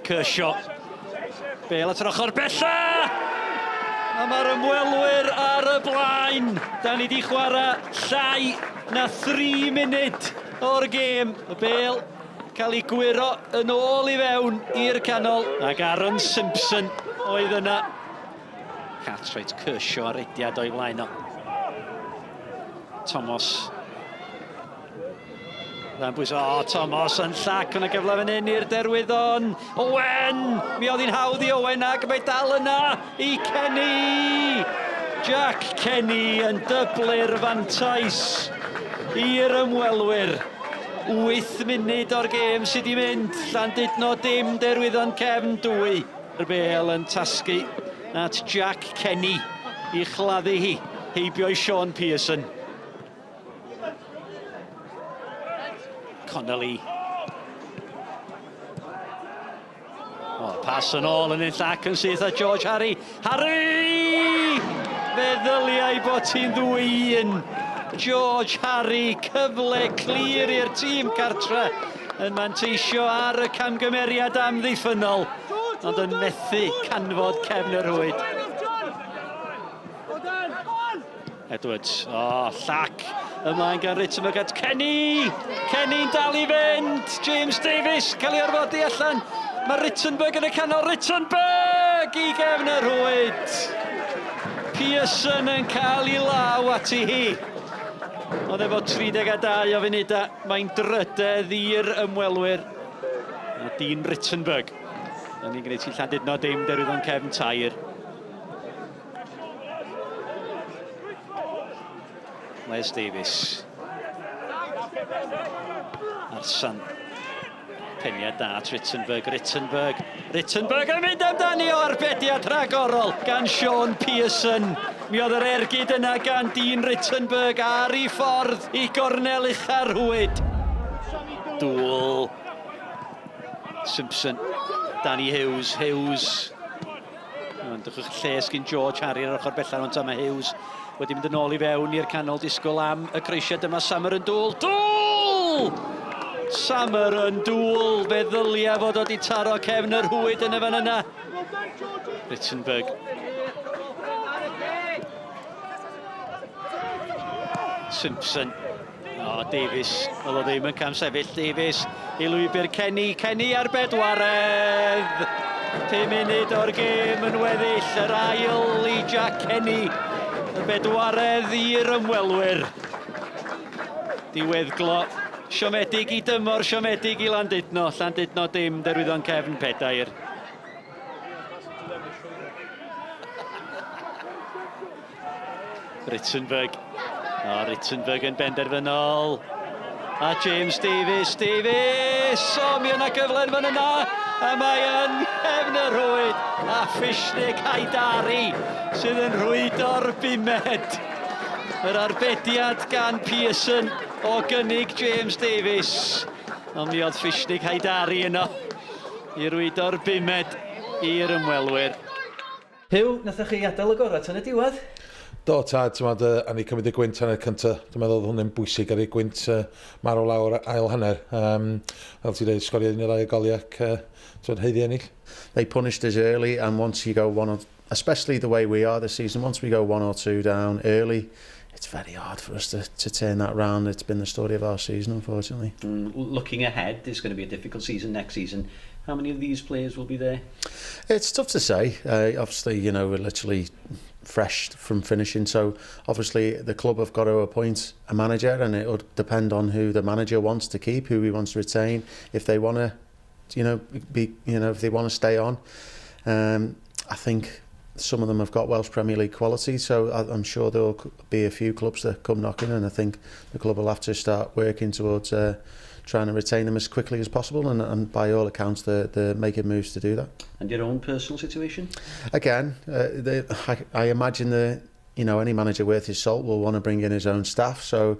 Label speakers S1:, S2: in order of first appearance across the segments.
S1: Kershaw. Bale at yr ochr bella! A mae'r ymwelwyr ar y blaen. Da ni di chwarae llai na 3 munud o'r gêm. Y bel cael ei gwyro yn ôl i fewn i'r canol. Ac Aaron Simpson oedd yna. Cartwright Kershaw ar rediad o'i flaen o. Thomas Dda'n bwys, o, Thomas yn llac, yna gyfle fan hyn i'r Derwyddon. Owen! Mi oedd hi'n hawdd i Owen ac mae dal yna i Kenny! Jack Kenny yn dyblu'r fantais i'r ymwelwyr. 8 munud o'r gêm sydd wedi mynd. Llandudno dim, Derwyddon cefn 2. Y bêl yn tasgu at Jack Kenny i chladdu hi heibio i Sean Pearson. Connolly. O, pas yn ôl yn un llac yn syth a George Harry. Harry! Fe ddyliai bod hi'n ddwy un. George Harry, cyfle clir i'r tîm cartre yn manteisio ar y camgymeriad amddiffynnol, ond yn methu canfod cefn y rhwyd. Edwards, o, oh, llac ymlaen gan Rittenberg at Kenny! Kenny'n dal i fynd! James Davies cael ei orfodi allan. Mae Rittenberg yn y canol. Rittenberg i gefn y rhwyd! Pearson yn cael ei law ati hi. Ond efo 32 o funudau, mae'n drydedd i'r ymwelwyr. A Dean Rittenberg yn ei gwneud hi Llandudno dim, Derwyddon cefn tair. Les Davies. Arsan. Peniad da at Rittenberg, Rittenberg, Rittenberg yn mynd amdani o arbediad rhagorol gan Sean Pearson. Mi oedd yr ergyd yna gan Dean Rittenberg ar ei ffordd i gornel ucha'r rhwyd. Dŵl. Simpson. Danny Hughes, Hughes. Mae'n dychwch lles gyn George Harry ar ochr bellaf, ond mae Hughes wedi mynd yn ôl i fewn i'r canol disgwyl am y croesiad. Dyma Summer yn dŵl. Dŵl! Summer yn dŵl. Fe ddylia fod o wedi taro cefn yr rhwyd yn y fan yna. Rittenberg. Simpson. O, Davies. Oedd o ddim yn camsefyll. Davies i lwybr Kenny. Kenny ar bedwaredd. 5 munud o'r gêm yn weddill. Yr ail i Jack Kenny. Y bedwaredd i'r ymwelwyr. Diweddglo siomedig i dymor, siomedig i Landudno. Llandudno dim, Derwyddon cefn pedair. Rittenberg. O, Rittenberg yn benderfynol. A James Davies, Davies! O, mi yna gyfle yn fan yna! A mae yn nghefn y rhwyd. A Fishnik Haidari sydd yn rhwydo'r bumed. Yr arbediad gan Pearson o gynnig James Davies. Ond mi oedd Fishnik Haidari yno i rwydo'r bumed i'r ymwelwyr. Huw, nathoch chi adael y gorau tan y diwedd?
S2: Do, tad, ti'n uh, a ni cymryd y gwynt hanner cynta. Dwi'n meddwl oedd hwnna'n bwysig ar ei gwynt uh, marw lawr ail hanner. Um, fel ti'n dweud, sgorio un o'r ail goliau ac uh, ti'n haeddu ennill.
S3: They punished us early and once you go one or, especially the way we are this season, once we go one or two down early, it's very hard for us to, to turn that round. It's been the story of our season, unfortunately.
S1: Mm, looking ahead, it's going to be a difficult season next season. How many of these players will be there?
S3: It's tough to say. Uh, obviously, you know, we're literally fresh from finishing, so obviously the club have got to appoint a manager, and it would depend on who the manager wants to keep, who he wants to retain, if they want to, you know, be, you know, if they want to stay on. Um, I think some of them have got Welsh Premier League quality, so I, I'm sure there'll be a few clubs that come knocking, and I think the club will have to start working towards uh, trying to retain them as quickly as possible, and, and by all accounts, they're, they're making moves to do that.
S1: And your own personal situation?
S3: Again, uh, they, I, I imagine the you know any manager worth his salt will want to bring in his own staff, so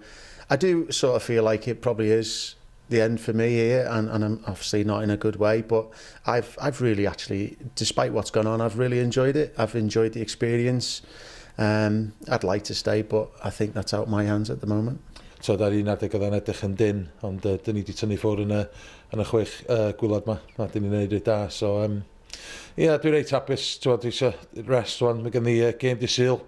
S3: I do sort of feel like it probably is the end for me here, and, and I'm obviously not in a good way, but I've, I've really actually, despite what's gone on, I've really enjoyed it. I've enjoyed the experience. Um, I'd like to stay, but I think that's out my hands at the moment.
S2: Tod, ar un adeg oedd o'n edrych yn dyn, ond dyn ni wedi tynnu ffwrdd yn y, yn y chwech gwylod ma, a dyn ni'n neud reit da, so ie, yeah, dwi'n reit hapus, tywod, dwi eisiau rest wan, mae gen i gêm di Sul,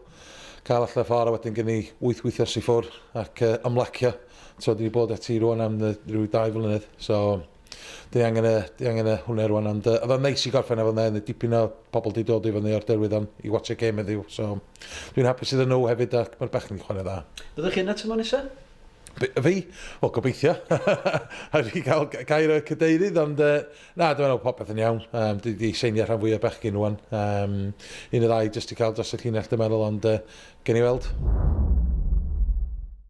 S2: cael allan ffordd, a wedyn gen i 8 wythnos i ffwrdd ac ymlacio. Tywod, dwi wedi bod ati rwan am rhyw 2 flynedd, so dwi angen y, dwi angen y hwnna rwan, ond oedd o'n neis i gorffen efo hwnna, dipyn o pobl di dod i fyny o'r Derwyddon i watch y gêm heddiw, so dwi'n hapus iddyn nhw hefyd ac mae'r bechgyn yn chwarae dda.
S1: Fyddwch chi yna tymor nesaf?
S2: Fi? Wel, gobeithio. A fi cael gair o'r cadeirydd, ond na, dwi'n meddwl popeth yn iawn. Dwi wedi seinio rhan fwy o bechgyn rwan. Un o ddau jyst i cael dros y llinell, dwi'n meddwl, ond gen i weld.